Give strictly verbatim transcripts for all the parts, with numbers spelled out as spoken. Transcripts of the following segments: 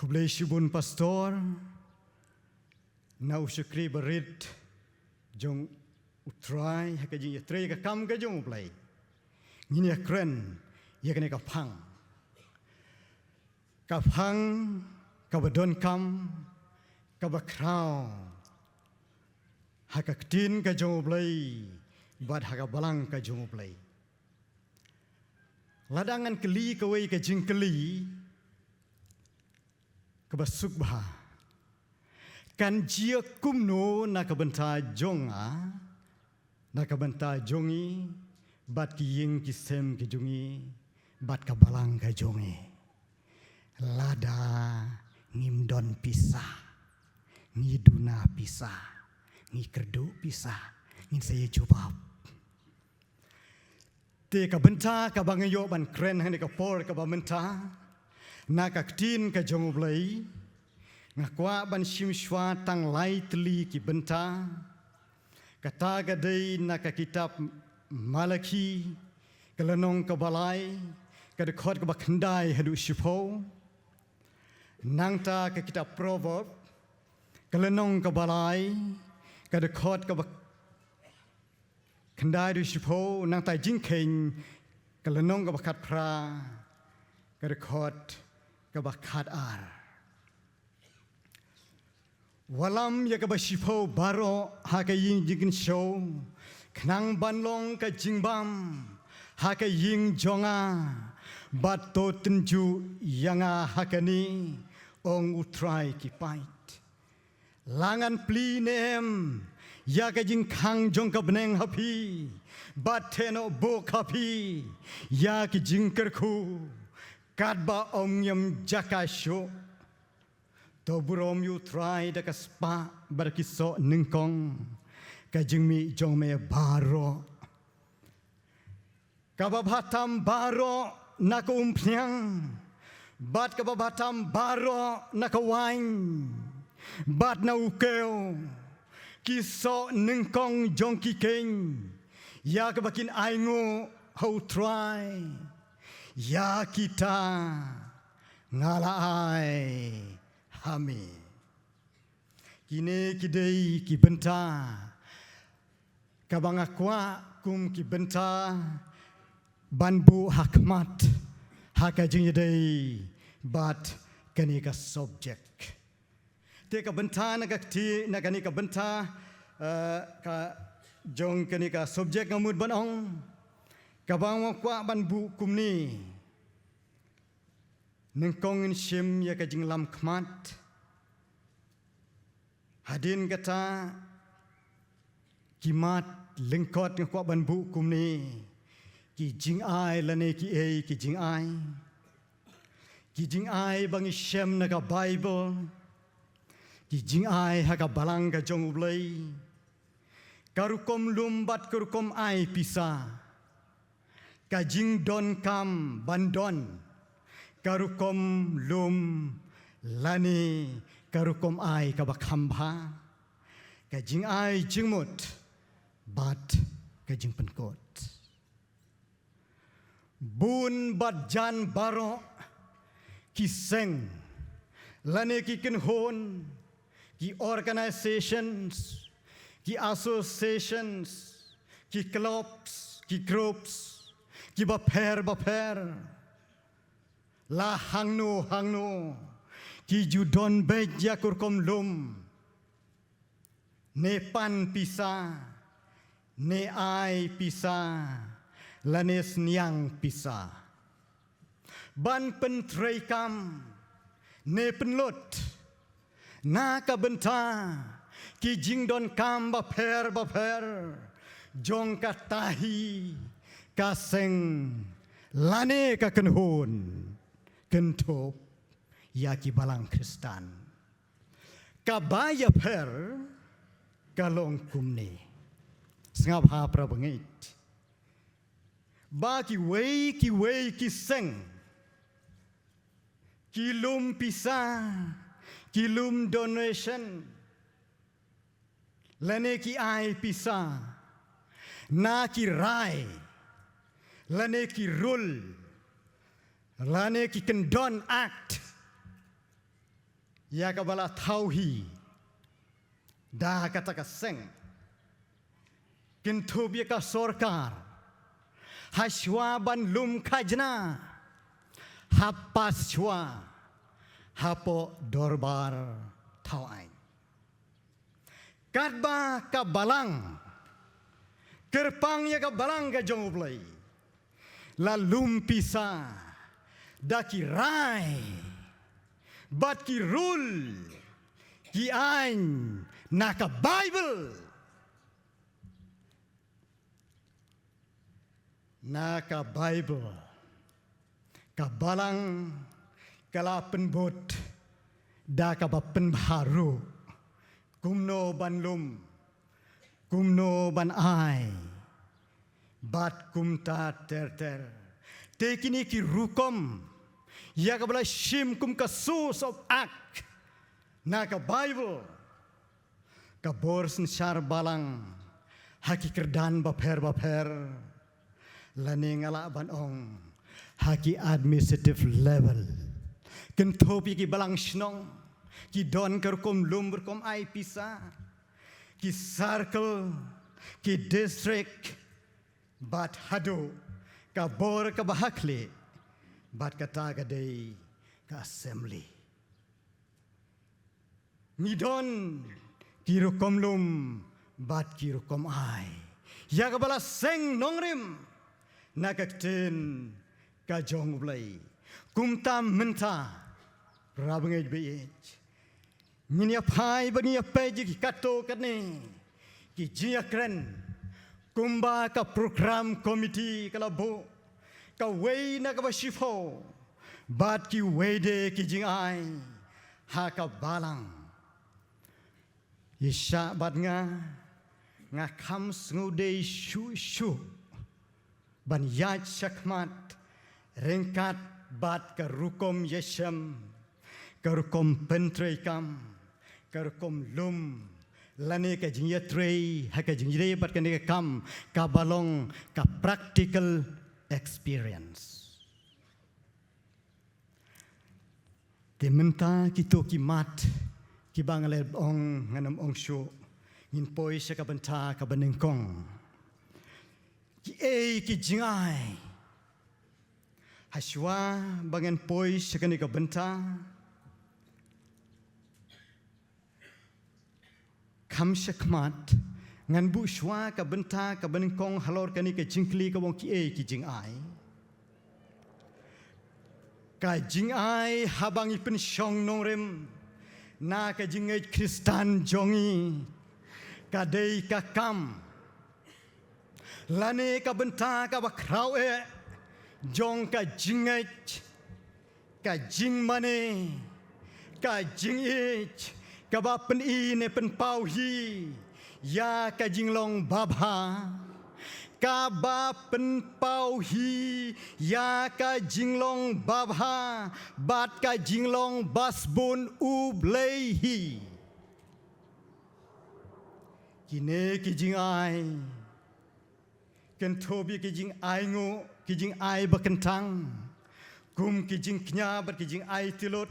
Khublei shibun Pastor, na u shakri barit jong U Trai ha ka jingïatrei ka kam ka jong U Blei. Ngin ïakren ïa kane ka phang. Ka phang kaba donkam, kaba khraw ha ka ktien ka jong U Blei bad ha ka balang ka jong U Blei. Lada ngan kylli kawei ka jingkylli kaba suk bha, kan jia kumno na ka bynta jong nga, na ka bynta jong ngi, bad ki ïing ki sem ki jong ngi, bad ka balang ka jong ngi? Lada ngim don pisa, ngi duna pisa, ngi kyrduh pisa, ngin sa ïa jubab. Te ka bynta kaba nga ïoh ban kren ha kane ka por kaba mynta, na ka ktien ka jong U Blei, nga kwah ban shim shuwa tang lai tylli ki bynta. Kata ka dei na ka kitab Malakhi, ka lynnong kaba lai, ka dkhot kaba khyndai haduh shiphew. Nangta ka kitab Proverb, ka lynnong kaba lai, ka dkhot kaba khyndai haduh shiphew. Nangta Jingkheiñ, ka lynnong kaba khatphra, ka dkhot kaba khatar. Wallam ïa kaba shiphew baroh ha ka ïing jingkynshew, khnang ban long ka jingbam ha ka ïing jong nga, bad to tynjuh ïa nga ha kane, ong U Trai ki paid. La ngan plie ne em ïa ka jingkhang jong ka bneng ha phi, bad theh noh bok ha phi ïa ki jingkyrkhu, katba ym ngiam jaka shuh? To burom ïa U Trai da ka spah bad ki soh nyngkong, ka jingmih jong me baroh. Kaba bha tam baroh na ka umphniang, bad kaba bha tam baroh na ka waiñ, bad na u kew, ki soh nyngkong jong ki keiñ, ïa kaba kin ainguh ha U Trai, ïa kita nga la ai ha me. Kine ki dei ki bynta kaba nga kwah kum ki bynta ban buh ha khmat ha ka jingïadei bad kane ka subject. Te ka bynta na ka kti, na kane ka bynta, eh, ka jong kane ka subject nga mut ban ong, kaba nga kwah ban buh kumne. Nyngkong ngin shim ïa ka jinglam khmat. Hadien kata, ki mat lyngkot nga kwah ban buh kumne: ki jingai lane kiei ki jingai. Ki jingai ba ngi shem na ka Baibl. Ki jingai ha ka balang ka jong U Blei. Ka rukom lum bad ka rukom ai pisa. Ka jingdonkam ban don ka rukom lum lane ka rukom ai kaba kham bha. Ka jingai jingmut bad ka jingpynkut. Bun bad jan baroh ki seng lane ki kynhun, ki organisations, ki associations, ki clubs, ki groups, ki bapher bapher, la hangno hangno, ki ju don beit ïa ka rukom lum, ne pan pisa, ne ai pisa, lane sniang pisa, ban pyntreikam ne pynlut na ka bynta ki jingdonkam bapher bapher jong ka tahi, ka seng lane ka kynhun, kynthup ïa ki balang Khristan. Kaba ïapher ka long kumne. Sngap ha para bangeit. Ba kiwei kiwei ki seng, ki lum pisa, ki lum donation, lane ki ai pisa na ki rai, lane ki rule, lane ki kyndon act, Ïa kaba la thaw hi da kata ka seng, kynthup ïa ka sorkar, hashwa ban lum khajna, hap pass shwa hapoh dorbar thaw aiñ. Katba ka balang, kyrpang ïa ka balang ka jong U Blei, la lum pisa da ki rai bad ki rule, ki aiñ na ka Baibl. Na ka Baibl, ka balang ka la pynbud da kaba pynbha ruh kumno ban lum, kumno ban ai, bad kumta ter ter. Te kine ki rukom ïa kaba la shim kum ka source of act na ka Baibl, ka bor synshar balang ha ki kyrdan bapher bapher, lane nga lah ban ong ha ki administrative level, kynthup ïa ki balang shnong, ki don ka rukom lum rukom ai pisa, ki circle, ki district, bad haduh ka bor kaba ha khlieh, bad kata ka dei ka assembly. Ngi don ki rukom lum bad ki rukom ai ïa kaba la seng nongrim na ka ktien ka jong U Blei. Kumta mynta, para bangeit baieit, ngin ïa phai bad ngin ïa peit ïa ki katto katne ki jingïakren kumba ka program committee ka la buh, kawei na kaba shiphew bad kiwei de ki jingai ha ka balang. Ïa sha bad nga, nga kham sngewdei shuh shuh ban ïaid shakhmat ryngkat bad ka rukom ïashem, ka rukom pyntreikam, ka rukom lum, lane ka jingïatrei ha ka jingïadei bad kane ka kam, kaba long ka practical experience. Te mynta kito ki mat kiba nga la ong, ngan ym ong shuh, ngin poi sha ka bynta kaba nyngkong. Kiei ki jingai? Hashwa ba ngan poi sha kane ka bynta, kham shakhmat ngan buh shwa ka bynta kaba nyngkong halor kane ka jingkylli kaba ong kiei ki jingai. Ka jingai haba ngi pynshong nongrim na ka jingngeit Khristan jong ngi, ka dei ka kam, lane ka bynta kaba khraw eh jong ka jingngeit, ka jingmane, ka jingïeit, kaba pyni ne pynpaw hi ïa ka jinglong babha, kaba pynpaw hi ïa ka jinglong babha bad ka jinglong ba sbun U Blei hi. Kine ki jingai, kynthup ïa ki jingai nguh, ki jingai ba kyntang, kum ki jingkñia bad ki jingai tylli,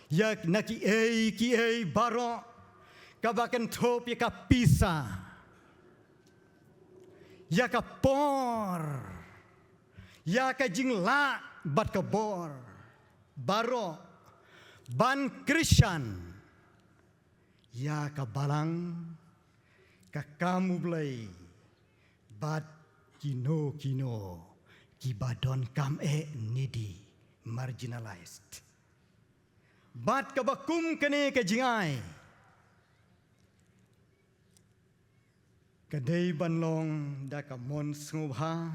ïa na kiei kiei baroh, kaba kynthup ïa ka pisa, ïa ka por, ïa ka jinglah bad ka bor baroh ban kyrshan ïa ka balang, ka kam U Blei, bad kino kino kiba donkam eh, needy, marginalized. Bad kaba kum kane ka jingai, ka dei ban long da ka mon sngewbha,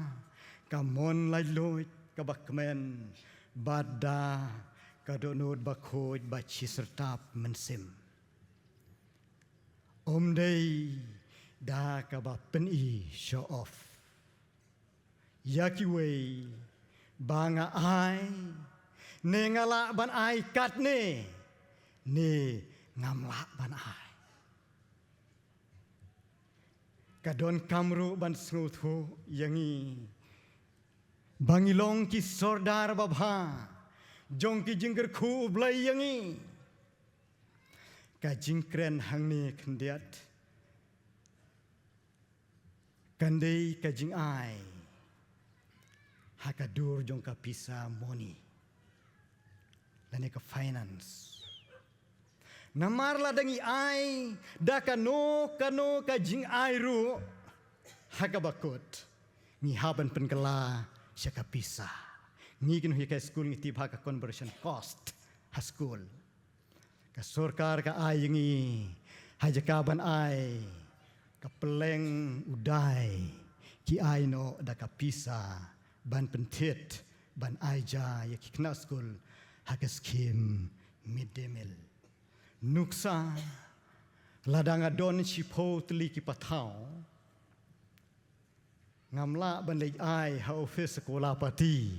ka mon laitluid kaba kmen, bad da ka dohnud bakhuid ba shisyrtap mynsiem. Ym dei da kaba pyni show off ïa kiwei ba nga ai, ne nga lah ban ai katne, ne ngam lah ban ai. Ka donkam ruh ban sngewthuh ïa ngi ba ngi long ki sordar babha jong ki jingkyrkhu U Blei ïa ngi. Ka jingkren hangne khyndiat kan dei ka jingai ha ka dur jong ka pisa, money, lane ka finance. Namar lada ngi ai da kano kano ka jingai ruh ha kaba kut, ngi hap ban pynkylla sha ka pisa. Ngi kynhun ïa ka skul ngi tip ha ka conversion cost ha skul. Ka sorkar ka ai ïa ngi, ha jaka ban ai ka pylleng u dai, ki ai noh da ka pisa ban pynthit ban ai ja ïa ki khynnah skul ha ka skhim mid day meal. Nuksa, lada nga don shiphew tylli ki pathaw, ngam lah ban leit ai ha office ka Kolapati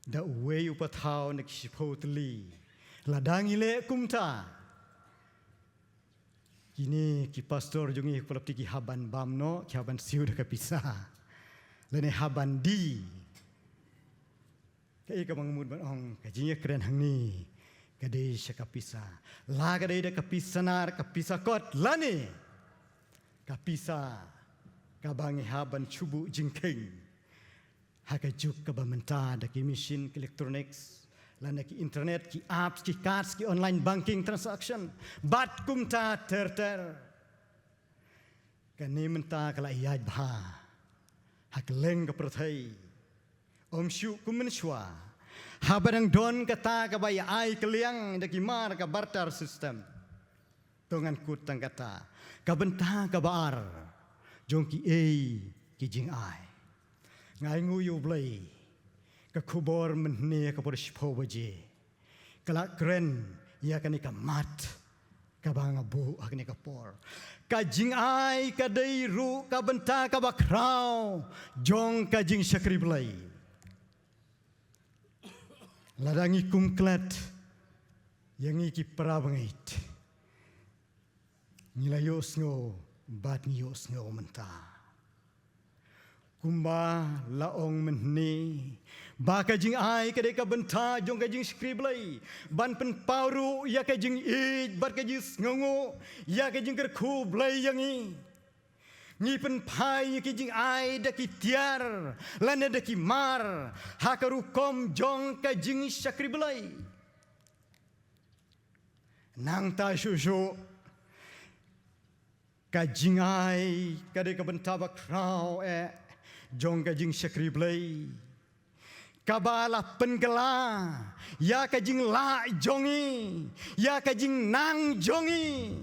da uwei u pathaw na ki shiphew tylli. Lada ngi leh kumta, kine ki pastor jong ngi ha Kolapati ki hap ban bam noh, ki hap ban siew da ka pisa, lane hap ban die. Kaei kaba nga mut ban ong, ka jingïakren hangne ka dei sha ka pisa. La ka dei da ka pisa nar, ka pisa kot, lane ka pisa kaba ngi hap ban shu buh jingkheiñ ha ka juk kaba mynta da ki machine, ki electronics, lane ki internet, ki apps, ki cards, ki online banking transaction, bad kumta ter ter. Kane mynta ka la ïaid bha ha kylleng ka pyrthei. Ym shuh kum mynshuwa, haba dang don kata kaba ïa ai kylliang da ki mar, ka barter system. To ngan kut tang kata, ka bynta kaba ar jong kiei ki jingai. Nga ainguh ïa U Blei, ka khubor mynhynne ka por shiphew baje ka la kren ïa kane ka mat kaba nga buh ha kane ka por. Ka jingai ka dei ruh ka bynta kaba khraw jong ka jingshakri Blei. Lada ngi kum klet ïa ngi ki para bangeit, ngi la ïohsngew bad ngi ïohsngew mynta. Kumba la ong mynhynne, ba ka jingai ka dei ka bynta jong ka jingshakri Blei, ban pynpaw ruh ïa ka jingïeit bad ka jingsngewnguh ïa ka jingkyrkhu Blei ïa ngi. Ngi pynphai ïa ki jingai da ki tiar lane da ki mar ha ka rukom jong ka jingshakri Blei. Nangta shuh shuh, ka jingai ka dei ka bynta ba khraw eh jong ka jingshakri Blei, kaba la pynkylla ïa ka jinglah jong ngi, ïa ka jingnang jong ngi,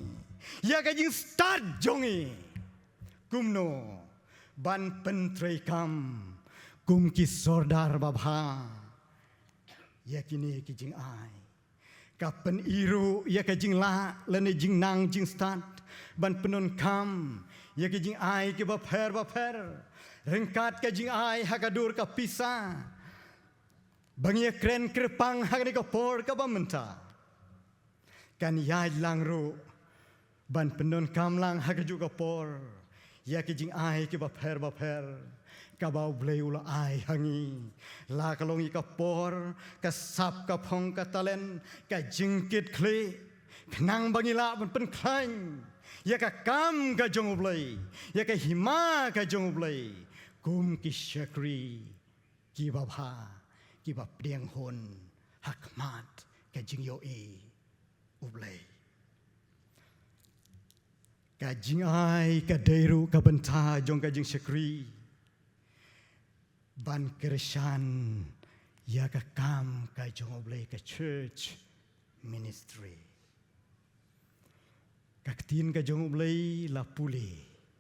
ïa ka jingstad jong ngi. Kumno ban pyntreikam kum ki sordar babha ïa kine ki jingai? Ka pyni ruh ïa ka jinglah lane jingnang jingstad ban pyndonkam ïa ki jingai kiba pher bapher, ryngkat ka jingai ha ka dur ka pisa ba ngi ïakren kyrpang ha kane ka por kaba mynta. Kan ïaid lang ruh ban pyndonkam lang ha kajuh ka por ïa ki jingai kiba pher bapher kaba U Blei u la ai ha ngi. La ka long ïa ka por, ka sap, ka phong, ka talent, ka jingkitkhlieh, khnang ba ngi lah ban pynkhlaiñ ïa ka kam ka jong U Blei, ïa ka hima ka jong U Blei, kum ki shakri kiba bha, kiba pdiang hun ha khmat ka jingïohi U Blei. Ka jingai ka dei ruh ka bynta jong ka jingshakri ban kyrshan ïa ka kam ka jong U Blei, ka church ministry. Ka ktien ka jong U Blei la pule,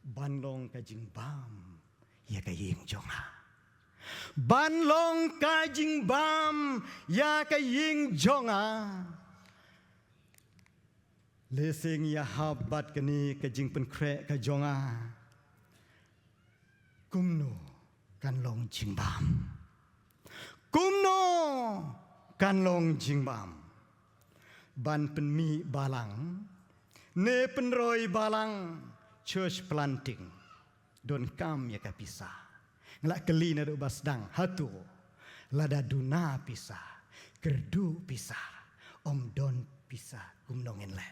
ban long ka jingbam ïa ka ïing jong nga. Ban long ka jingbam ïa ka ïing jong nga. Lehse ngi ïahap bad kane ka jingpynkhreh ka jong nga. Kumno kan long jingbam? Kumno kan long jingbam? Ban pynmih balang ne pynroi balang, church planting, donkam ïa ka pisa. Nga la kylli naduh ba sdang, hato lada duna pisa, kyrduh pisa, ym don pisa kumno ngin leh.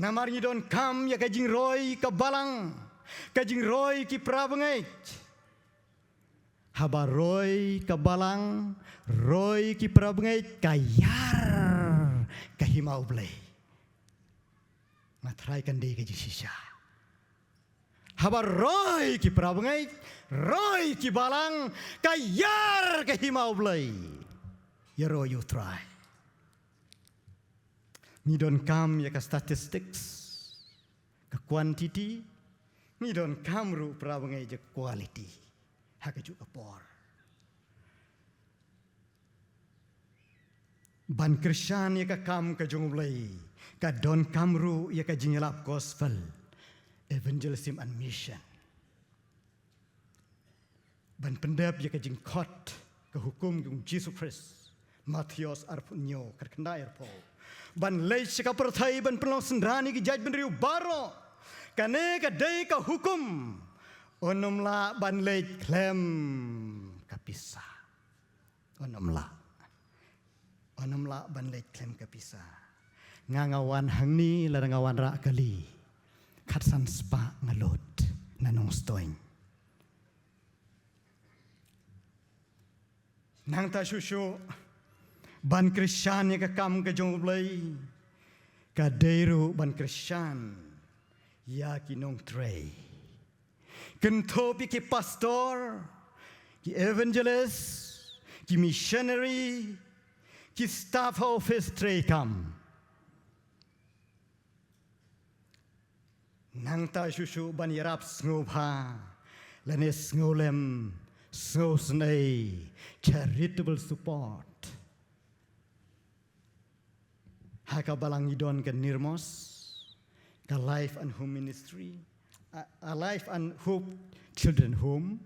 Namar ngi donkam ïa ka jingroi ka balang, ka jingroi ki parabangeit. Haba roi ka balang, roi ki parabangeit, ka ïar ka hima U Blei. Nga tharai kan dei ka jingshisha. Haba roi ki parabangeit, roi ki balang, ka ïar ka hima U Blei. Ïaroh ïa U Trai. Ngi donkam ïa ka statistics, ka quantity, ngi donkam ruh parabangeit ïa ka quality. Ha kajuh ka por. Ban kyrshan ïa ka kam ka jong U Blei, ka donkam ruh ïa ka jingïalap gospel, evangelism and mission. Ban pyndep ïa ka jingkhot ka hukum ka jong U Jisu Khrist, Mathaios arphew hynñiew, khatkhyndai arphew. Ban leit sha ka pyrthei ban pynlong synran ïa ki jaitbynriew baroh. Kane ka dei ka hukum. Ym lah ban leit khlem ka pisa. Ym lah. Ym lah ban leit khlem ka pisa. Nga nga wan hangne lada nga wanrah kali. Khatsan spah nga lut na Nongstoiñ. Nangta shuh shuh ban kyrshan ïa ka kam ka jong U Blei. Ka dei ruh ban kyrshan ïa ki nongtrei. Kynthup ïa ki pastor, ki evangelist, ki missionary, ki staff office treikam. Nangta shuh shuh ban ïarap sngewbha, lane sngewlem, sngewsynei, charitable support. Ha ka balang ngi don ka NIRMOS, ka Life and Home Ministry, a, a Life and Hope Children Home,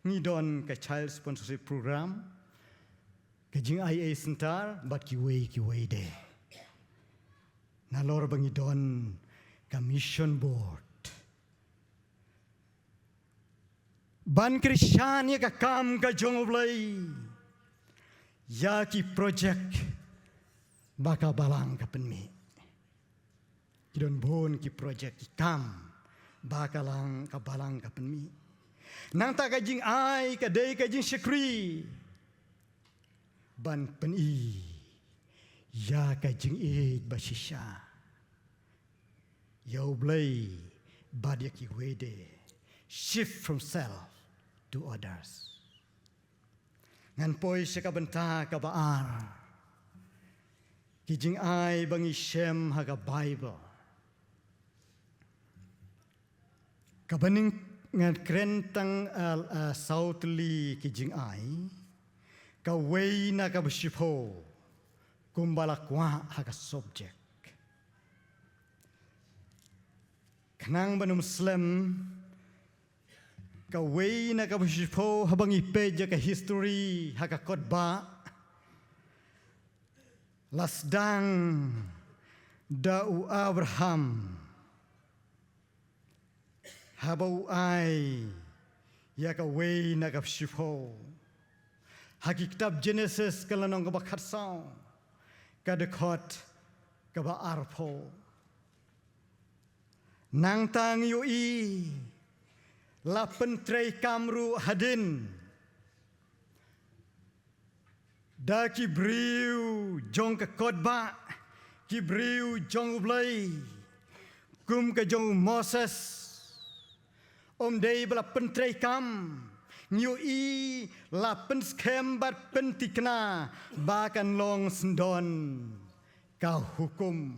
ngi don ka Child Sponsorship Program, ka Jingaiei Center, bad kiwei kiwei de. Nalor ba ngi don ka Mission Board. Ban kyrshan ïa ka kam ka jong U Blei. Ïa ki project ba ka balang ka pynmih. Ki don bun ki project ki kam ba ka lang ka balang ka pynmih. Nangta ka jingai ka dei ka jingshakri. Ban pyni ïa ka jingïeit ba shisha ïa U Blei bad ïa kiwei de, shift from self to others. Ngan poi sha ka bynta kaba ar. Ki jingai ba ngi shem ha ka Bible. Kaba nyngkong ngan kren tang, ah, ah, saw tylli ki jingai. Kawei na kaba shiphew kumba la kwah ha ka subject. Khnang ban ym slem, kawei na kaba shiphew haba ngi peit ïa ka history ha ka kot ba la sdang da u Abraham. Haba u ai ïa kawei na kaba shiphew. Ha ki kitab Genesis ka lynnong kaba khatsaw, ka dkhot kaba arphew. Nangta ngi ïohi la pyntreikam ruh hadien da ki briew jong ka kot ba, ki briew jong U Blei, kum ka jong u Moses. Ym dei ba la pyntreikam, ngi ïohi la pynskhem bad pynthikna ba kan long syndon ka hukum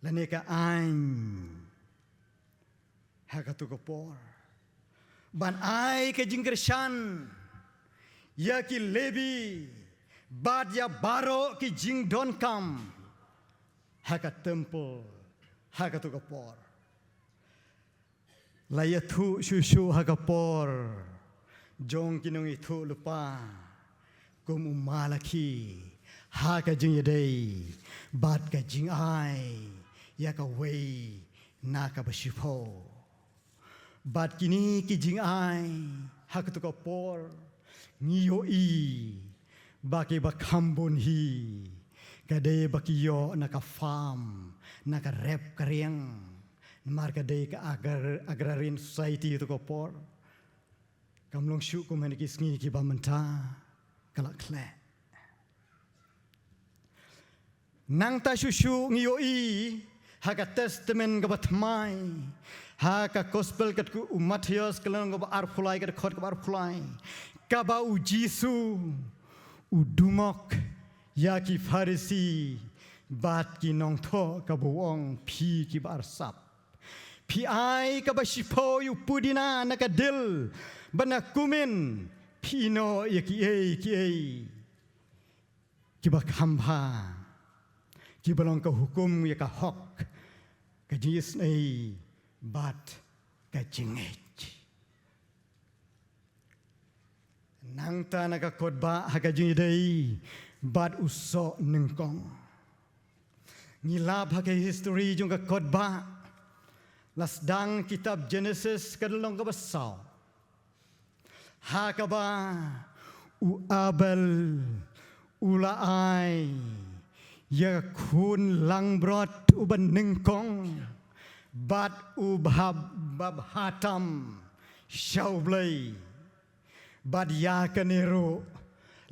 lane ka aiñ. Ha katu ka por ban ai ka jingkyrshan ïa ki Lebi bad ïa baroh ki jingdonkam ha ka temple ha katu ka por. La ïathuh shuh shuh ha ka por jong ki nongïathuhlypa kum u Malakhi ha ka jingïadei bad ka jingai ïa kawei na kaba shiphew. Bad kine ki jingai ha katu ka por ngi ïohi ba ki ba kham bun hi, ka dei ba ki ïoh na ka farm, na ka rep ka riang, namar ka dei ka agrar-, agrarian society tu ka por. Kam long shuh kum ha kine ki sngi ki ba mynta ka la khleh. Nangta shuh shuh ngi ïohi ha ka Testament ka ba thymmai, ha ka Gospel katkum u Mathaios ka lynnong ka ba arphew lai, ka dkhot ka ba arphew lai, ka ba u Jisu u dumok ïa ki Pharisi bad ki nongthoh, ka ba u ong, phi ki ba arsap, phi ai ka ba shiphew ïa u pudina na ka dil bad na kumin, phi ïehnoh ïa kiei kiei ki ba kham bha, ki ba long ka hukum ïa ka hok, ka jingisynei bad ka jingngeit. Nangta na ka kot ba ha ka jingïadei bad u soh nyngkong. Ngi lap ha ka history jong ka kot ba, la sdang kitab Genesis ka lynnong ka ba saw, ha ka ba u Abel u la ai ïa ka khun langbrot u ba nyngkong bad u ba, ba bha tam sha U Blei. Bad ïa kane ruh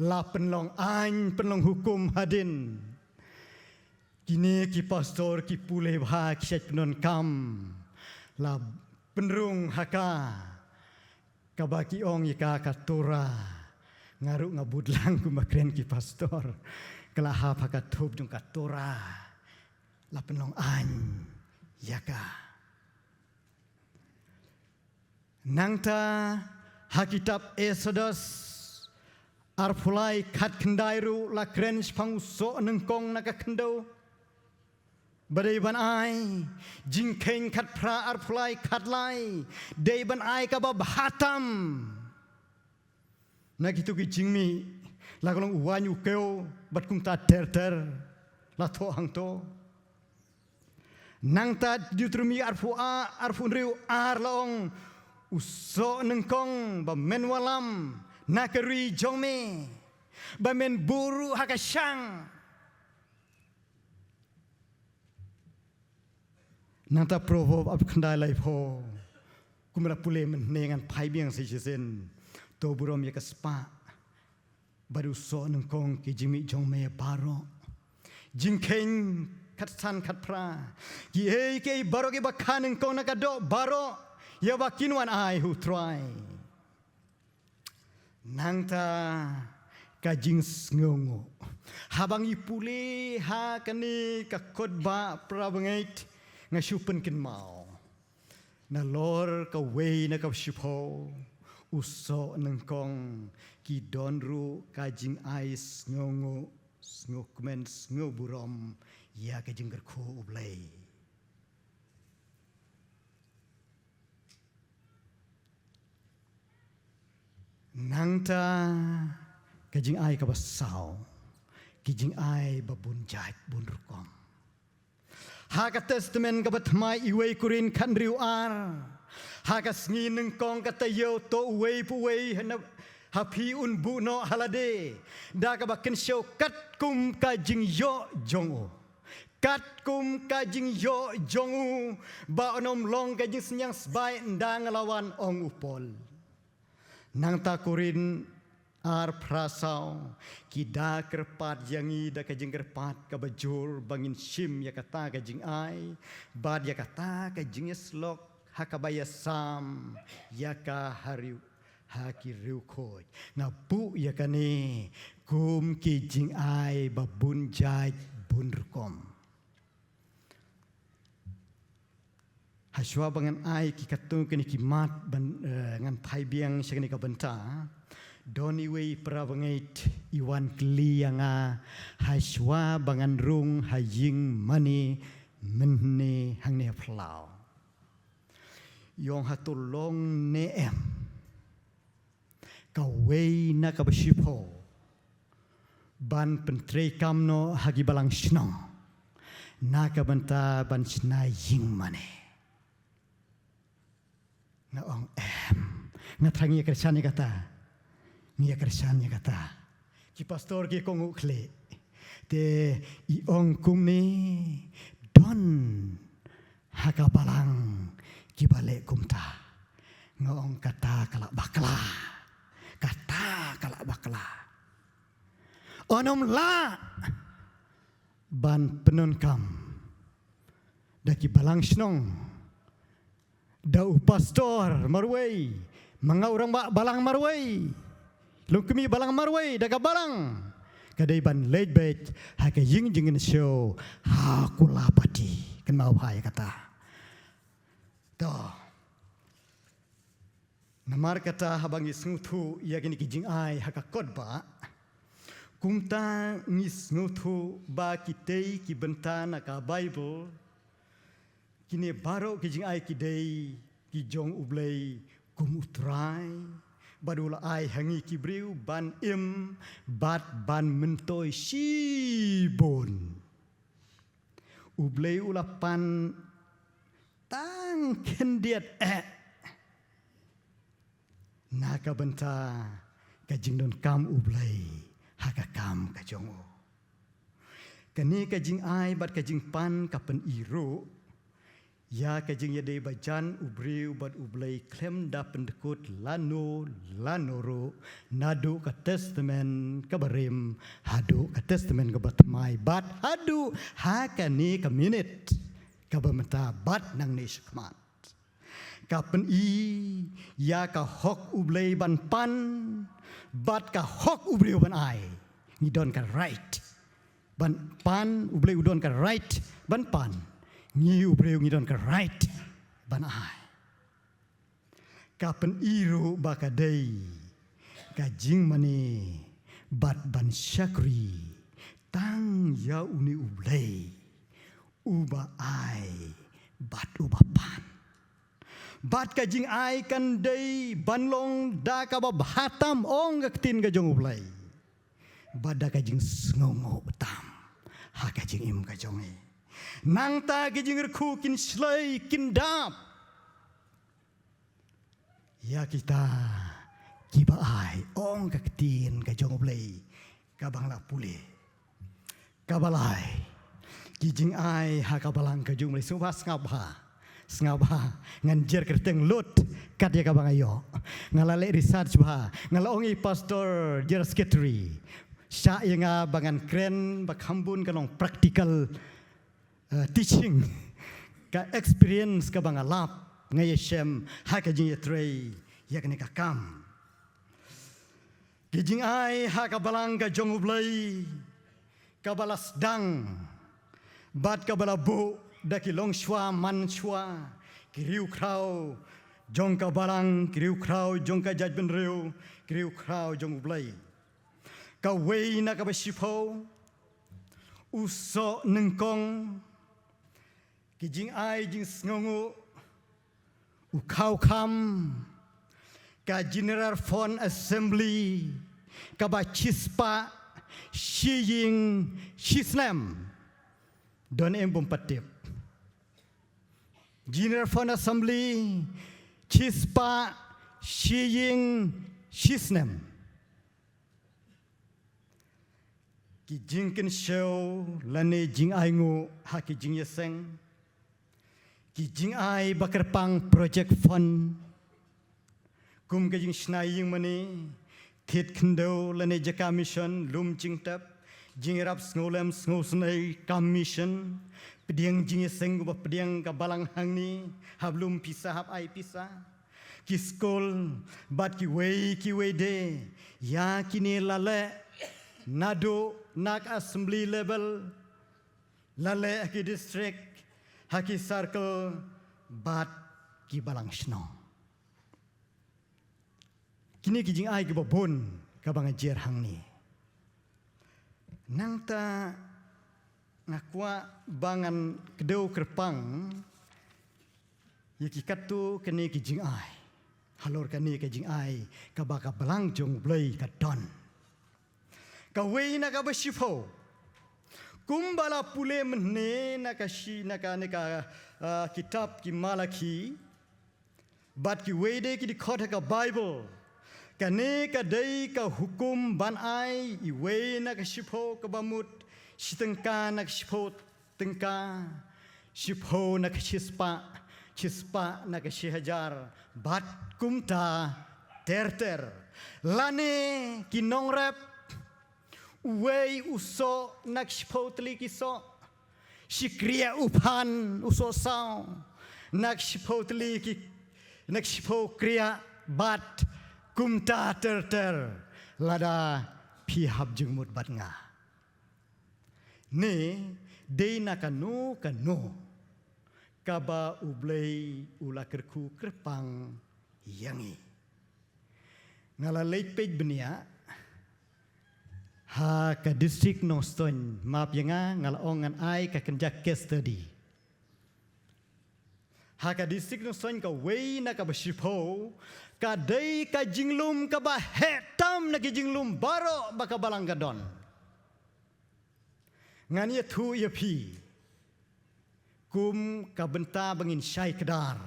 la pynlong aiñ, pynlong hukum hadien. Kine ki pastor ki pule bha, ki shait pyndonkam, la pynrung ha ka, ka ba ki ong ïa ka ka Torah. Nga ruh nga bud lang kum ba kren ki pastor. Ka la hap ha ka thup jong ka Torah. La pynlong aiñ ïa ka. Nangta ha kitab Exodus arphew lai khatkhyndai ruh la kren shaphang u soh nyngkong na ka khyndew. Ba dei ban ai, Jingkheiñ khatphra arphew lai khatlai, dei ban ai ka ba bha tam. Na kito ki jingmih, la ka long u waiñ, u kew bad kumta ter ter, la thoh hangto. Nangta Deuteronomi arphew a, arphew hynriew ar la ong, u soh nyngkong ba men wallam na ka ri jong me, ba men buh ruh ha ka shang. Nangta Proverb arphew khyndai laiphew, kumba la pule mynne ngan phai biang sa shisien. To burom ïa ka spah bad u soh nyngkong, ki jingmih jong me baroh. Jingkheiñ khatsan khatphra, kiei kiei baroh ki ba kha nyngkong na ka doh baroh, ïa ba kin wan ai ha U Trai. Nangta ka jingsngewnguh. Haba ngi pule ha kane ka kot ba, para bangeit, nga shu pynkynmaw, nalor kawei na ka shiphew, u soh nyngkong, ki don ruh ka jingai sngewnguh, sngewkmen, sngewburom ïa ka jingkyrkhu U Blei. Nangta ka jingai ka ba saw, ki jingai ba bun jait bun rukom. Ha ka Testament ka ba thymmai, uwei Korinth khathynriew ar, ha ka sngi nyngkong ka taïew, to uwei pa uwei ha phi un buh noh ha lade da ka ba kynshew katkum ka jingïoh jong u. Katkum ka jingïoh jong u, ba un ym long ka jingsynñiang sbai ynda nga la wan, ong u Paul. Nangta Korinth ar phra saw, ki da kyrpad ïa ngi da ka jingkyrpad ka ba jur ba ngin shim ïa kata ka jingai bad ïa kata ka jingïasyllok ha ka ba ïasam ïa ka ha riew, ha ki riewkhuid. Nga buh ïa kane kum ki jingai ba bun jait bun rukom. Hashwa ba ngan ai ki katto katne ki mat ban, eh, ngan phai biang sha kane ka bynta, don iwei para bangeit i wan kylli ïa nga hashwa ba ngan rung ha ïing mane mynne hangne ha phyllaw. I ong, hato long ne em kawei na ka ba shiphew ban pyntreikam noh ha ki balang shnong na ka bynta ban shna ïing mane? Nga ong, em. Nga thrang ïa kyrshan ïa kata. Ngi ïa kyrshan ïa kata. Ki pastor ki kohnguh khlieh. Te i ong kumne, don ha ka balang kiba leh kumta. Nga ong kata ka la bakla. Kata ka la bakla. Yn ym lah ban pyndonkam da ki balang shnong, da u pastor marwei, ma nga u rangbah balang marwei, longkmie balang marwei, da ka balang. Ka dei ban leit beit ha ka ïing jingkynshew ha Kulapati. Kynmaw bha ïa kata. To. Namar kata haba ngi sngewthuh ïa kine ki jingai ha ka kot ba, kumta ngi sngewthuh ba kitei ki bynta na ka Baibl, kine baroh ki jingai ki dei ki jong U Blei kum U Trai, bad u la ai ha ngi ki briew ban im bad ban myntoi shibun. U Blei u la pan tang khyndiat eh na ka bynta ka jingdonkam U Blei ha ka kam ka jong u. Kane ka jingai bad ka jingpan ka pyni ruh ïa ka jingïadei bajan u briew bad U Blei khlem da pyndkut lano lano ruh, naduh ka Testament kaba rim haduh ka Testament kaba thymmai, bad haduh ha kane ka minit kaba mynta bad nangne shakhmat. Ka pyni ïa ka hok U Blei ban pan bad ka hok u briew ban ai. Ngi don ka right ban pan, U Blei u don ka right ban pan. Ngi u briew ngi don ka right ban ai. Ka pyni ruh ba ka dei ka jingmane bad ban shakri tang ïa une U Blei uba ai bad uba pan. Bad ka jingai kan dei ban long da kaba bha tam, ong ka ktien ka jong U Blei, bad da ka jingsngewnguh tam ha ka jingim ka jong ngi. Nangta ki jingkyrkhu kin shlei kin dap ïa kita kiba ai, ong ka ktien ka jong U Blei kaba nga la pule. Kaba lai, ki jingai ha ka balang ka jong U Blei. Sngewbha, sngap bha, sngap bha. Ngan jer kyrteng lut kat ïa kaba nga ïoh. Nga la leh research bha. Nga la ong ïa i pastor, general secretary, shah ïa nga ba ngan kren ba kham bun ka long practical uh, teaching, ka experience kaba nga lap, nga ïashem ha ka jingïatrei ïa kane ka kam. Ki jingai ha ka balang ka jong U Blei kaba la sdang bad kaba la buh da ki longshuwa manshuwa, ki riewkhraw jong ka balang, ki riewkhraw jong ka jaitbynriew, ki riewkhraw jong U Blei. Kawei na kaba shiphew, u soh nyngkong, ki jingai jingsngewnguh, u khawkham, ka General Fund Assembly kaba shispah shi ïing shi snem. Don em bym pat tip? General Fund Assembly shispah shi ïing shi snem. Ki jingkynshew lane jingainguh ha ki jingïaseng, ki jingai ba kyrpang project fund, kum ka jingshna ïing mane, thied khyndew lane jaka mission, lum jingtep, jingïarap sngewlem sngewsynei kam mission, pdiang jingïaseng uba pdiang ka balang hangne, hap lum pisa hap ai pisa. Ki skul bad kiwei kiwei de, ïa kine la leh naduh na ka assembly level, la leh ha ki district, ha ki circle bad ki balang shnong. Kine ki jingai kiba bun kaba nga jer hangne. Nangta nga kwah ba ngan kdew kyrpang ïa ki katto katne ki jingai halor kane ka jingai kaba ka balang jong U Blei ka don. Kawei na kaba shiphew, kumba la pule mynne na ka shi, na ka, na ka, ah, kitab ki Malaki, bad kiwei de ki dkhot ha ka Baibl, Kane ka dei ka hukum ban ai iwei na ka shiphew kaba mut, shi tyngka na ka shiphew tyngka, shiphew na ka shispah, shispah na ka shi hajar, bad kumta ter ter. Lane ki nongrep, uwei u soh na ka shiphew tylli ki soh, shi kriah u phan u soh saw na ka shiphew tylli ki, na ka shiphew kriah, bad kumta ter ter, lada phi hap jingmut bad nga. Ne dei na kano kano kaba U Blei u la kyrkhu kyrpang ïa ngi. Nga la leit peit bniah ha ka district Nongstoiñ, map ïa nga, nga la ong ngan ai ka kynja case study. Ha ka district Nongstoiñ, kawei na kaba shiphew ka dei ka jinglum kaba heh tam na ki jinglum baroh ba ka balang ka don. Ngan ïathuh ïa phi kum ka bynta ba ngin shai kdar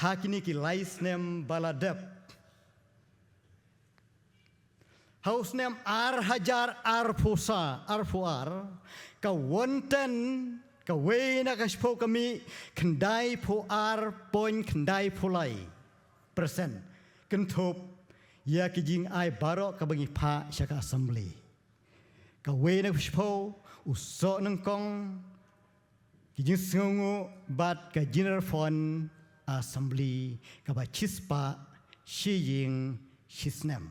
ha kine ki lai snem ba la dep. Ha u snem ar hajar arphew sa, arphew ar, ka Won Ten, kawei na ka shiphew ka mih khyndai phew ar point khyndai phew lai percent kynthup ïa ki jingai baroh kaba ngi phah sha ka assembly. Kawei na ka shiphew, u soh nyngkong, ki jingsngewnguh bad ka General Fund Assembly kaba shispah shi ïing shi snem.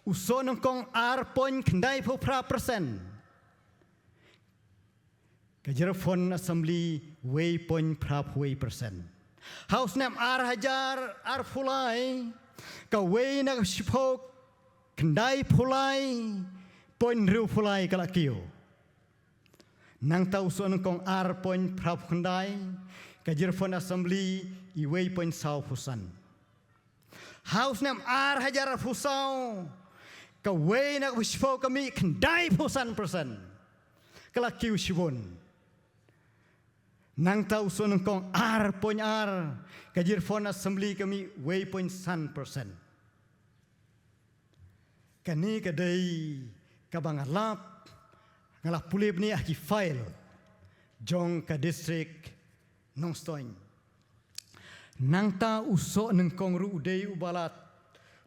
U soh nyngkong ar point khyndai phew phra percent. Ka General Fund Assembly wei point phra phew wei percent. Ha u snem ar hajar arphew lai, kawei na ka shiphew khyndai phew lai point hynriew phew lai ka la kiew. Nangta u soh nyngkong ar point phra phew khyndai, ka General Fund Assembly i wei point saw phew san. Ha u snem ar hajar arphew saw, kawei na kaba shiphew ka mih khyndai phew san percent. Ka la kiew shibun. Nangta u soh nyngkong ar point ar, ka General Fund Assembly ka mih wei point san percent. Kane ka dei kaba nga lap, nga la pule bniah ha ki file jong ka district Nongstoiñ. Nangta u soh nyngkong ruh u dei uba la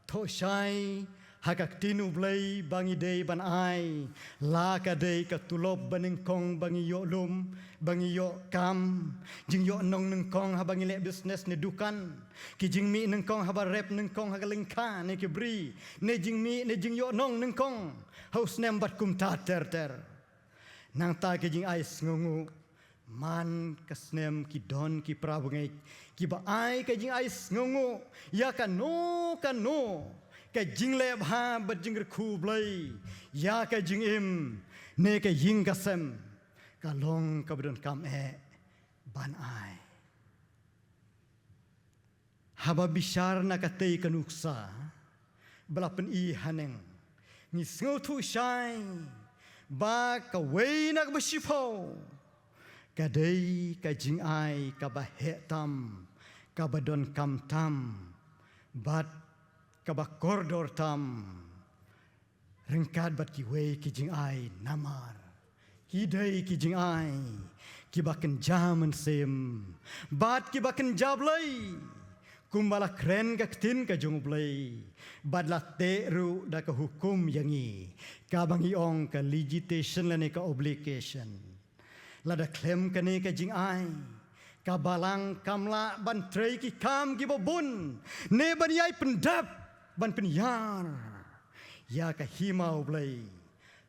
thoh shai ha ka ktien U Blei ba ngi dei ban ai, la ka dei ka tulop ba nyngkong ba ngi ïoh lum, ba ngi ïoh kam, jingïoh nong nyngkong haba ngi leh business ne dukan, ki jingmih nyngkong haba rep nyngkong ha ka lyngkha ne ki bri, ne jingmih ne jingïoh nong nyngkong ha u snem bad kumta ter ter. Nangta ki jingai sngewnguh, man ka snem ki don ki para bangeit kiba ai ka jingai sngewnguh ïa kano kano ka jingleh bha bad jingkyrkhu U Blei ïa ka jingim ne ka ïing ka sem, ka long kaba donkam eh ban ai. Haba bishar na katei ka nuksa ba la pyni haneng, ngi sngewthuh shai ba kawei na kaba shiphew ka dei ka jingai kaba heh tam, kaba donkam tam, bad kaba kordor tam, ryngkat bad kiwei ki jingai, namar ki dei ki jingai kiba kynja mynsiem bad kiba kynja Blei, kumba la kren ka ktien ka jong U Blei, bad la teh ruh da ka hukum ïa ngi, kaba ngi ong ka legislation lane ka obligation. Lada khlem kane ka jingai, ka balang kam lah ban trei ki kam kiba bun ne ban ïai pyndep ban pynïar ïa ka hima U Blei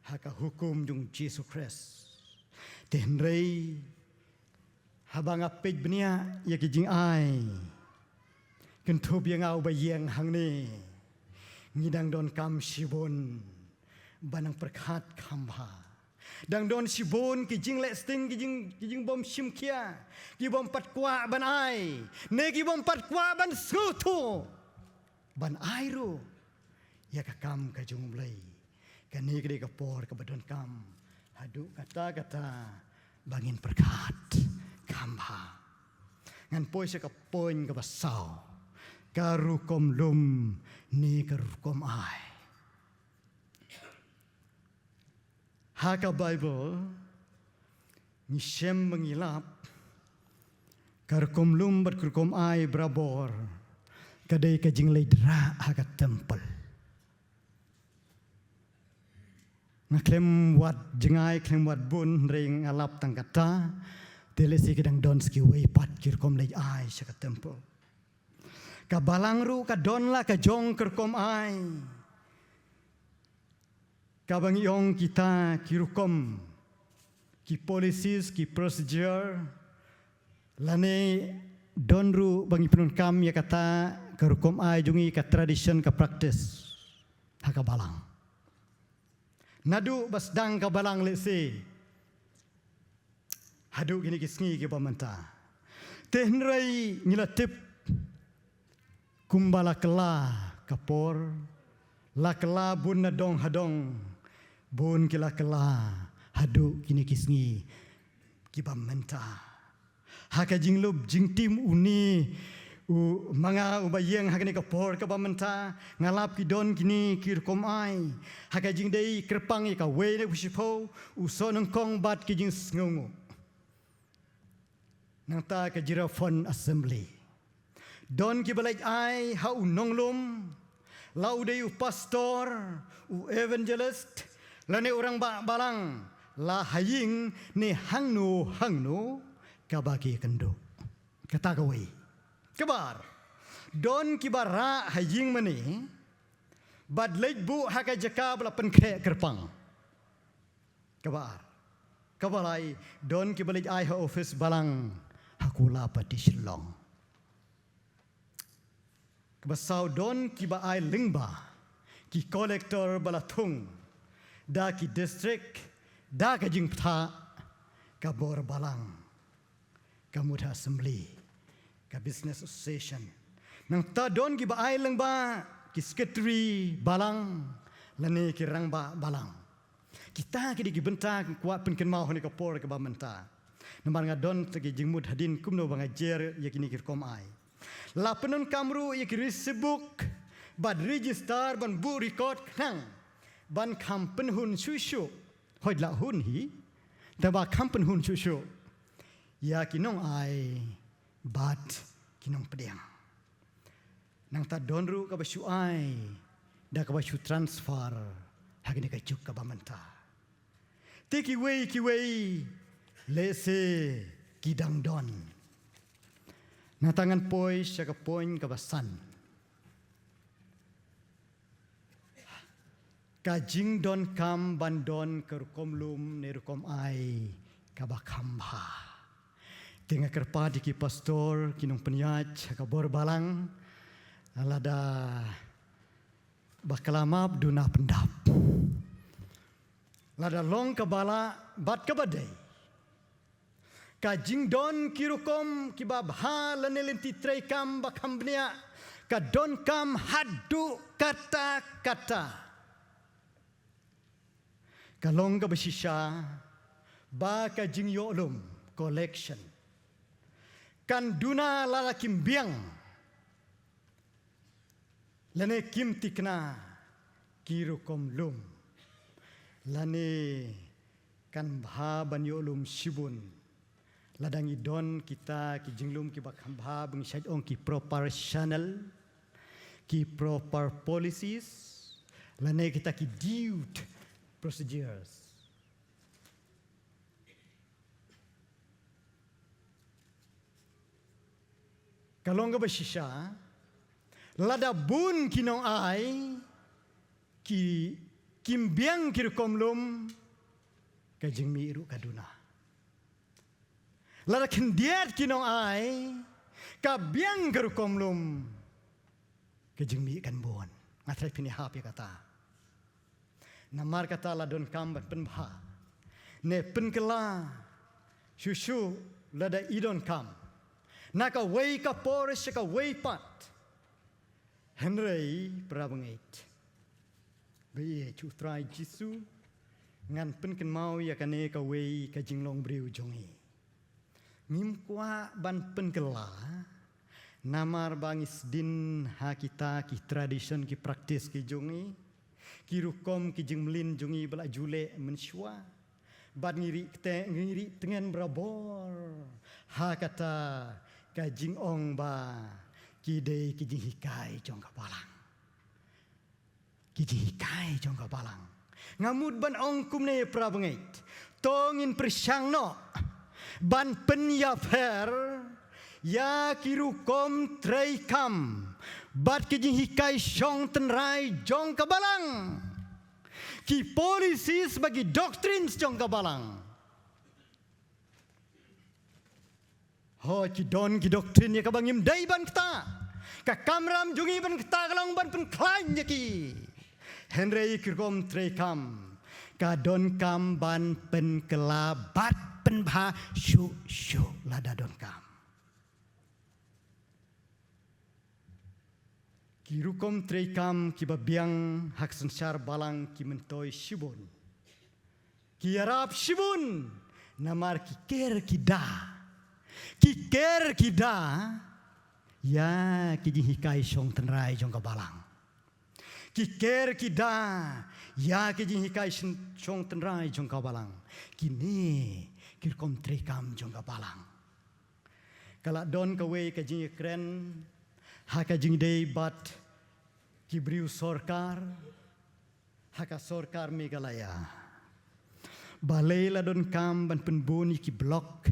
ha ka hukum jong Jisu Khrist. Te hynrei haba nga peit bniah ïa ki jingai, kynthup ïa nga uba ïeng hangne, ngi dang donkam shibun ban nang pyrkhat kham bha. Dang don shibun ki jingleh sting, ki jing, ki jingbym shim khia, kibym pat kwah ban ai ne kibym pat kwah ban sngewthuh ban ai ruh ïa ka kam ka jong U Blei. Kane ka dei ka por kaba donkam haduh katta katta ba ngin pyrkhat kham bha. Ngan poi sha ka point kaba saw. Ka rukom lum ne ka rukom ai. Ha ka Baibl, ngi shem ba ngi lap, ka rukom lum bad ka rukom ai barabor, ka dei ka jingleit rah ha ka templ. Nga khlem wad jngai, khlem wad bun, hynrei nga lap tang kata, te lehse ki dang don sa kiwei pat ki rukom leit ai sha ka templ. Ka balang ruh ka don la ka jong ka rukom ai. Kaba ngi ong kita ki rukom, ki policies, ki procedure, lane don ruh ba ngi pyndonkam ïa kata ka rukom ai jong ngi, ka tradition, ka practice ha ka balang. Naduh ba sdang ka balang lehse haduh kine ki sngi kiba mynta. Te hynrei ngi la tip kumba la kylla ka por, la kylla bun na dong ha dong, bun ki la kylla haduh kine ki sngi kiba mynta. Ha ka jinglum jingtim une u ma nga uba ïeng ha kane ka por kaba mynta, nga lap ki don kine ki rukom ai. Ha ka jingdei kyrpang ïa kawei na u shiphew, u soh nyngkong bad ki jingsngewnguh. Nangta ka Jirapon Assembly. Don kiba leit ai ha u nonglum, la u dei u pastor, u evangelist, lane u rangbah balang, la ha ïing ne hangno hangno kaba ki kynduh. Kata kawei. Kaba ar. Don kiba rah ha ïing mane bad leit buh ha ka jaka ba la pynkhreh kyrpang. Kaba ar. Kaba lai, don kiba leit ai ha office balang ha Kulapati Shillong. Kaba saw, don kiba ai lyngba, ki collector ba la thung da ki district, da ka jingpyntha, ka bor balang, ka mutha assembly, ka business association. Nangta don kiba ai lyngba, ki secretary balang lane ki rangbah balang. Kita ki dei ki bynta nga kwah pynkynmaw ha kane ka por kaba mynta. Namar nga don sa ki jingmut hadien kumno ba nga jer ïa kine ki rukom ai. La pyndonkam ruh ïa ki receipt book bad register ban buh record khnang ban kham pynhun shuh shuh. Hooid, la hun hi, tangba kham pynhun shuh shuh ïa ki nongai bad ki nongpdiang. Nangta don ruh kaba shu ai da kaba shu transfer ha kane ka juk kaba mynta. Te kiwei kiwei lehse ki dang don. Nangta ngan poi sha ka point kaba san. Ka jingdonkam ban don ka rukom lum ne rukom ai kaba kham bha. Te nga kyrpad ïa ki pastor, ki nongpynïaid ha ka bor balang, lada bakla map duna pyndap. Lada long kaba lah bad kaba dei, ka jingdon ki rukom kiba bha lane lynti treikam ba kham bniah, ka donkam haduh katta katta. Ka long kaba shisha ba ka jingïohlum, collection, kan duna lada kim biang lane kim tikna ki rukom lum, lane kan bha ban ïohlum shibun lada ngi don kita ki jinglum kiba kham bha, ba ngi shait ong ki proper channel, ki proper policies, lane kita ki due procedures. Ka long kaba shisha lada bun ki nongai ki kim biang ki rukom lum, ka jingmih ruh ka duna. Lada khyndiat ki nongai ka biang ka rukom lum, ka jingmih kan bun. Nga tharai phin ïahap ïa kata. Namar kata la donkam ban pynbha ne pynkylla shuh shuh lada i donkam, na kawei ka por sha kawei pat. Hynrei para bangeit, ba ïeit u Trai Jisu, ngan pynkynmaw ïa kane kawei ka jinglong briew jong ngi. Ngim kwah ban pynkylla Namar ba ngi sdien ha kita ki tradition, ki practice ki jong ngi, ki rukom ki jingmlien jong ngi ba la ju leh mynshuwa. Bad ngi ri kte, ngi ri tngen barabor ha kata ka jingong ba ki dei ki jinghikai jong ka Balang. Ki jinghikai jong ka Balang. Nga mut ban ong kumne, para bangeit. To ngin pyrshang noh ban pynïapher ïa ki rukom treikam bad ki jinghikai shong tynrai jong ka Balang. Ki policies bad ki doctrines jong ka Balang. Hooid, ki don ki doctrine ïa kaba ngim dei ban kta. Ka kamram jong ngi ban kta ka long ban pynkhlaiñ ïa ki. Hynrei ki rukom treikam ka donkam ban pynkylla bad pynbha shuh shuh lada donkam. Ki rukom treikam kiba biang ha ka synshar Balang ki myntoi shibun. Ki ïarap shibun, namar ki ker ki da. Ki ker ki da ïa ki jinghikai shong tynrai jong ka Balang. Ki ker ki da ïa ki jinghikai shong tynrai jong ka Balang. Kine ki rukom treikam jong ka Balang. Ka la don kawei ka jingïakren ha ka jingdei bad ki briew sorkar ha ka sorkar Meghalaya. Balei la donkam ban pynbun ïa ki block,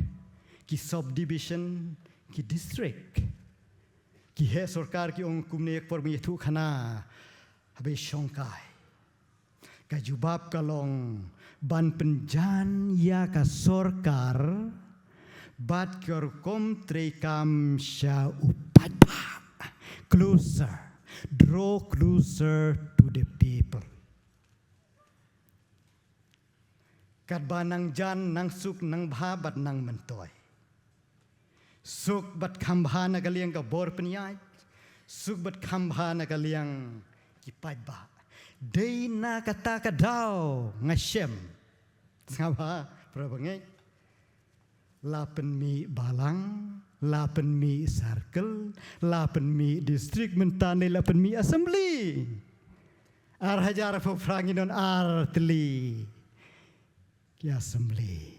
ki subdivision, ki district? Ki heh sorkar ki ong kumne, ka por ba ngi ïathuh khana ha ba shongkai. Ka jubab ka long ban pynjan ïa ka sorkar bad ka rukom treikam sha u paidbah. Closer, draw closer to the people. Katba nang jan, nang suk, nang bha bad nang myntoi. Suk bad kham bha na ka liang ka bor pynïaid, suk bad kham bha na ka liang ki paidbah. Dei na kata ka daw nga shem. Sngap bha, para bangeit. La pynmih Balang, la pynmih circle, la pynmih district, mynta ne la pynmih assembly. Ar hajar arphew phra ngi don ar tylli ki assembly.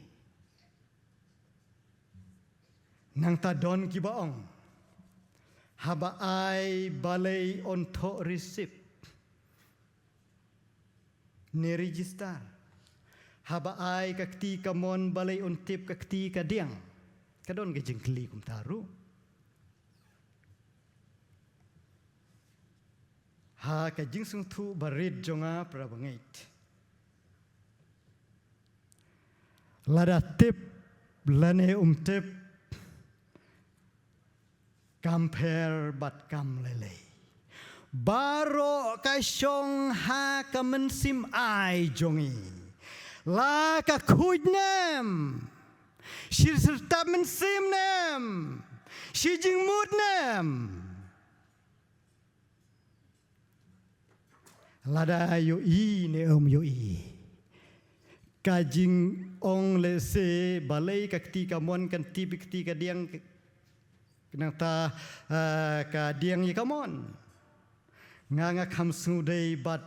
Nangta don kiba ong, haba ai balei un thoh receipt ne register? Haba ai ka kti kamon balei un tip ka kti kadiang? Ka don ka jingkylli kumta ruh. Ha ka jingsngewthuh barit jong nga, para bangeit, lada tip lane um tip, kam pher bad kam lei lei. Baroh ka shong ha ka mynsiem ai jong ngi. La ka khuid ne em, shi syrtap mynsiem ne em, shi jingmut ne em. Lada ïohi ne em ïohi. Ka jingong lehse balei ka kti kamon kan tip ïa ka kti kadiang, nangta, eh, kadiang ïa kamon. Nga nga kham sngewdei bad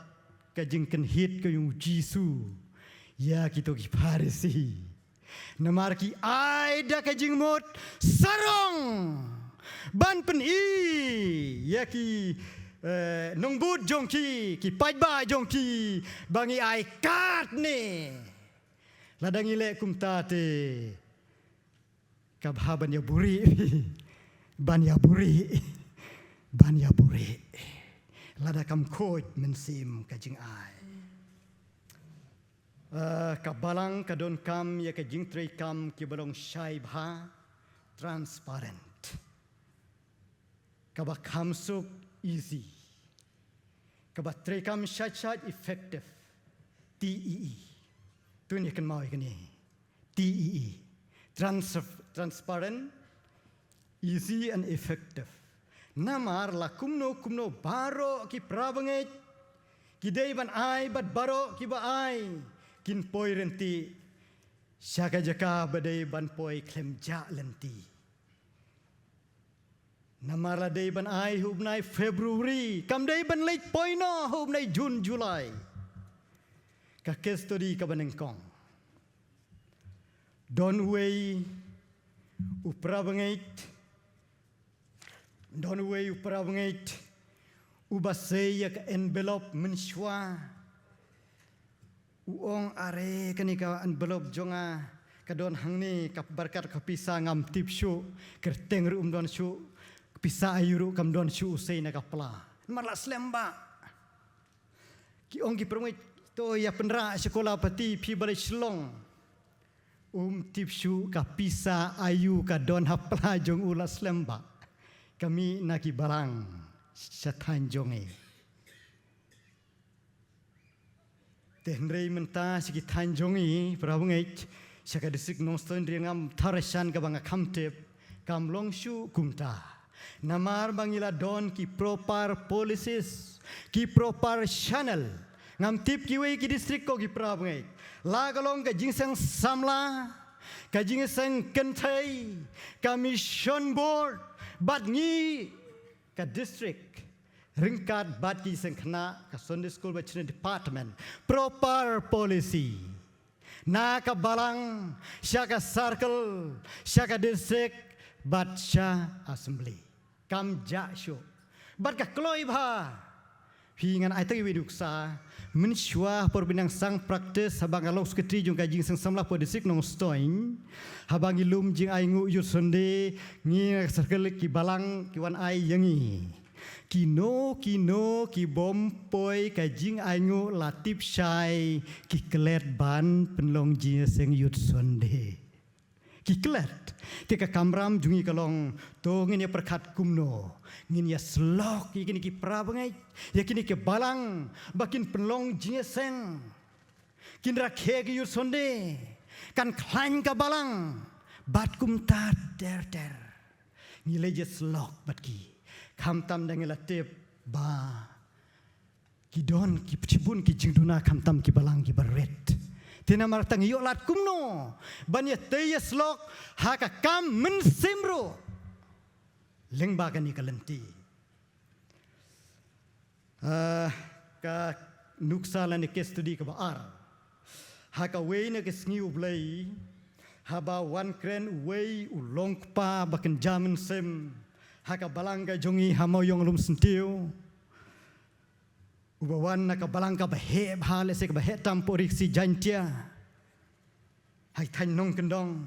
ka jingkynhit ka jong u Jisu ïa kito ki Pharisi. Namar ki ai da ka jingmut sarong ban pyni ïa ki, eh, nongbud jong ki, ki paidbah jong ki, ba ngi ai katne. Lada ngi leh kumta te, ka bha ban ïa buri, ban ïa buri, ban ïa buri. Lada kam khuid mynsiem ka jingai. Eh, ka Balang ka donkam ïa ka jingtreikam kiba long shai bha, transparent. Kaba kham suk, easy. Kaba treikam shait shait, effective. T E E. To ngin kynmaw ïa kane. T E E. Trans-, transparent, easy and effective. Namar la kumno kumno baroh ki para bangeit ki dei ban ai bad baroh kiba ai kin poi ryntih sha ka jaka ba dei ban poi khlem jah lynti. Namar la dei ban ai ha u bnai February, kam dei ban leit poi noh ha u bnai June, July. Ka case study kaba nyngkong. Don uwei u parabangeit, don uwei u parabangeit uba sei ïa ka envelope mynshuwa. U ong, are kane ka envelope jong nga ka don hangne ka bynta ka pisa ngam tip shuh, kyrteng ruh um don shuh, pisa aïu ruh kam don shuh, u sei na ka pla. Namar la slem bha. Ki ong ki parabangeit, to ïa pynrah sha Kolapati, phi ba leit Shillong. Um tip shuh ka pisa aïu ka don ha pla jong u, la slem bha. Ka mih na ki balang sha thaiñ jong ngi. Te hynrei mynta sha ki thaiñ jong ngi, parabangeit, sha ka district Nongstoiñ ruh ngam tharai shuh kaba nga kham tip, kam long shuh kumta. Namar ba ngi la don ki proper policies, ki proper channel. Ngam tip kiwei ki district ko ki parabangeit. La ka long ka jingïaseng samla, ka jingïaseng kynthei, ka mission board, bad ngi ka district ryngkat bad ki jingïaseng khynnah, ka Sunday school bad children department, proper policy. Na ka balang, sha ka circle, sha ka district, bad sha assembly. Kam jah shuh. Bad ka kloi bha. Phi, ngan ai tang iwei i nuksa. Mynshuwa por ba nang sdang practice haba nga long secretary jong ka jingïaseng samla hapoh district Nongstoiñ. Haba ngi lum jingainguh Youth Sunday, ngi na ka circle ki balang ki wan ai ïa ngi. Kino kino kibym poi ka jingainguh la tip shai, ki klet ban pynlong jingïaseng Youth Sunday. Ki klet. Te ka kamram jong ngi ka long, to ngin ïa pyrkhat kumno, ngin ïa syllok ïa kine ki parabangeit, ïa kine ki balang ba kin pynlong jingïaseng. Kin rakhe ki Youth Sunday, kan khlaiñ ka balang, bad kumta ter ter. Ngi leit ïa syllok bad ki. Khamtam da ngi la tip ba ki don ki shibun ki jingduna khamtam ki balang kiba rit. Te namar kata ngi ïoh lad kumno ban ïa tei ïa syllok ha ka kam mynsiem ruh lyngba kane ka lynti. Ah, ka nuksa lane case study kaba ar. Ha kawei na ki sngi U Blei, haba wan kren uwei u longkpa ba kynja mynsiem ha ka balang ka jong ngi ha Mawiong Lumsyntiew. Uba wan na ka balang kaba heh bha, lehse kaba heh tam hapoh Ri Khasi Jaiñtia, ha ki thaiñ nongkyndong.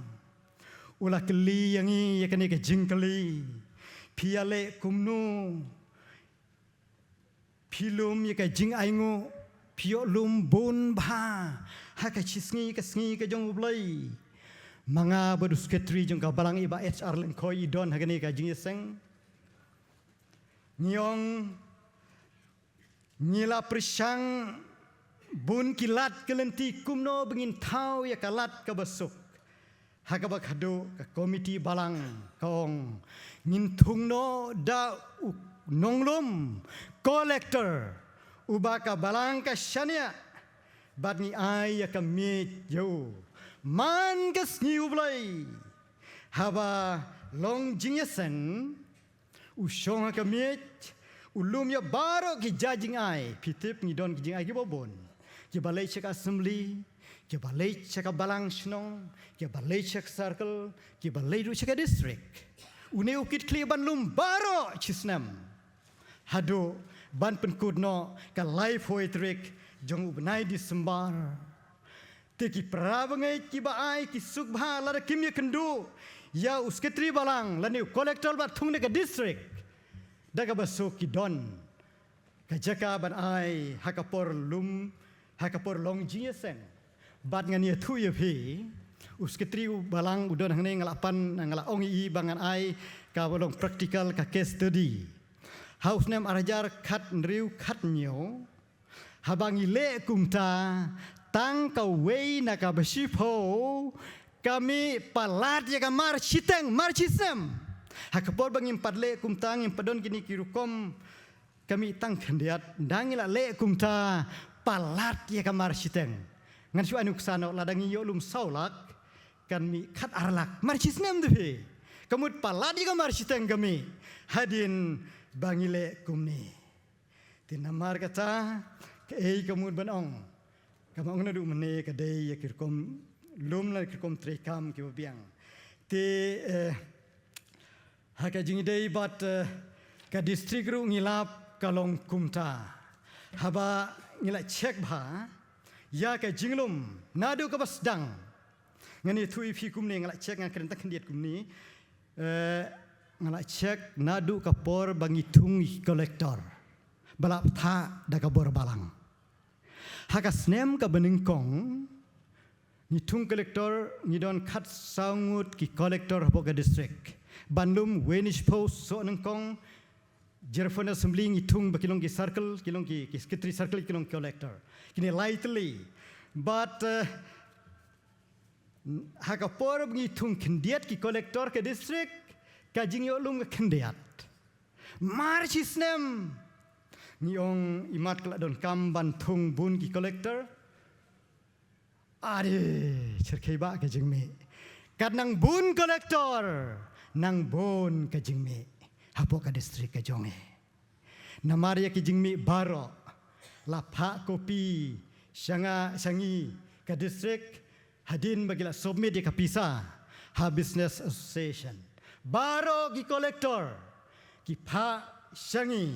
U la kylli ïa ngi ïa kane ka jingkylli, phi ïaleh kumno? Phi lum ïa ka jingainguh, phi ïoh lum bun bha ha ka shi sngi ka sngi ka jong U Blei. Ma nga bad u secretary jong ka balang, i Bah H R Lyngkhoi, i don ha kane ka jingïaseng. Ngi ong, ngi la pyrshang bun ki lad ki lynti kumno ba ngin thaw ïa ka lad kaba suk. Ha kaba khadduh ka komiti balang ka ong, ngin thung noh da u nonglum, collector, uba ka balang ka shaniah, bad ngi ai ïa ka miej ïa u. Man ka sngi U Blei, haba long jingïaseng, u shong ha ka miej, u lum ïa baroh ki jait jingai. Phi tip ngi don ki jingai kiba bun. Kiba leit sha ka assembly, kiba leit sha ka balang shnong, kiba leit sha ka circle, kiba leit ruh sha ka district. Une u kitkhlieh ban lum baroh shi snem. Haduh ban pynkut noh ka laiphew tarik jong u bnai December. Te ki parabangeit kiba ai ki suk bha, lada kim ïakynduh ïa u secretary balang lane u collector ba thung na ka district, da kaba suk ki don ka jaka ban ai ha ka por lum, ha ka por long jingïaseng. Bad ngan ïathuh ïa phi, u secretary u balang u don hangne, nga la pan, nga la ong ïa i ba ngan ai kaba long practical, ka case study. Ha u snem ar hajar khathynriew khathynñiew, haba ngi leh kumta, tang kawei na kaba shiphew ka mih palat ïa ka mar shiteng, mar shisnem. Ha ka por ba ngim pat leh kumta, ngim pat don kine ki rukom, ka mih tang khyndiat. Nda ngi la leh kumta, palat ïa ka mar shiteng. Ngan shu ai nuksa noh, lada ngi ïoh lum saw lak, kan mih khat ar lak mar shisnem te phi. Ka mut palat ïa ka marshiteng ka mih hadien ba ngi leh kumne. Te namar kata, kaei ka mut ban ong? Ka ma ong naduh mynne ka dei ïa ki rukom lum lane ki rukom treikam kiba biang. Te, eh, ha ka jingïadei bad, eh, ka district ruh ngi lap ka long kumta. Haba ngi la check bha ïa ka jinglum naduh kaba sdang. Ngan ïathuh ïa phi kumne, nga la check, nga kren tang khyndiat kumne. Eh, nga la check naduh ka por ba ngi thung ïa ki collector ba la phah da ka bor balang. Ha ka snem kaba nyngkong ngi thung collector, ngi don khatsaw ngut ki collector hapoh ka district. Ban lum, Wayne Shiphew, Sohnyngkong, Jerfon Assembly, ngi thung ba ki long ki circle, ki long ki, ki secretary circle, ki long collector. Kine lai tylli. Bad, eh, ha ka por ba ngi thung khyndiat ki collector ka district, ka jingïoh lum ka khyndiat. Mar shi snem ngi ong imat ka la donkam ban thung bun ki collector. Are, shyrkhei ba ka jingmih. Kat nang bun collector, nang bun ka jingmih hapoh ka district ka jong ngi. Namar ïa ki jingmih baroh la phah copy sha nga, sha ngi ka district, hadien ba ki la submit ïa ka pisa ha Business Association. Baroh ki collector ki phah sha ngi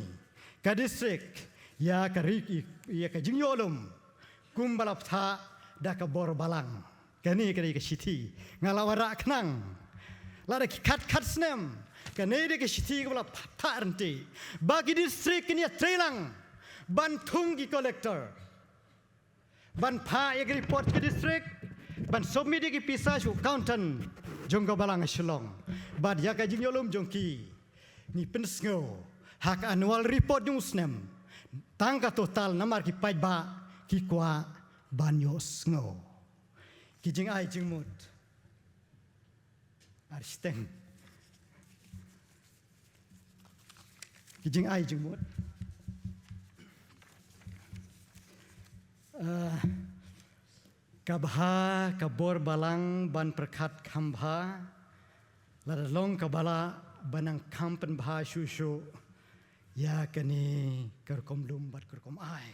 ka district ïa ka ri, ïa ka jingïoh lum kumba la phah da ka bor balang. Kane, kane ka shithi nga la wanrah khnang. Lada ki khat khat snem, kane dei ka shithi kaba la phah ryntih ba ki district kin ïatreilang ban thung ki collector, ban phah ïa ki report ki district, ban submit ïa ki pisa sha u accountant jong ka balang ha Shillong. Bad ïa ka jingïoh lum jong ki ngi pynsngew ha ka annual report jong u snem. Tang ka total namar ki paidbah ki kwah ban ïoh sngew. Ki jingai jingmut. Ar shiteng. Ki jingai jingmut. Ah, ka bha ka bor balang ban pyrkhat kham bha. Lada long kaba lah ban nang kham pynbha shuh shuh ïa kane ka rukom lum bad ka rukom ai.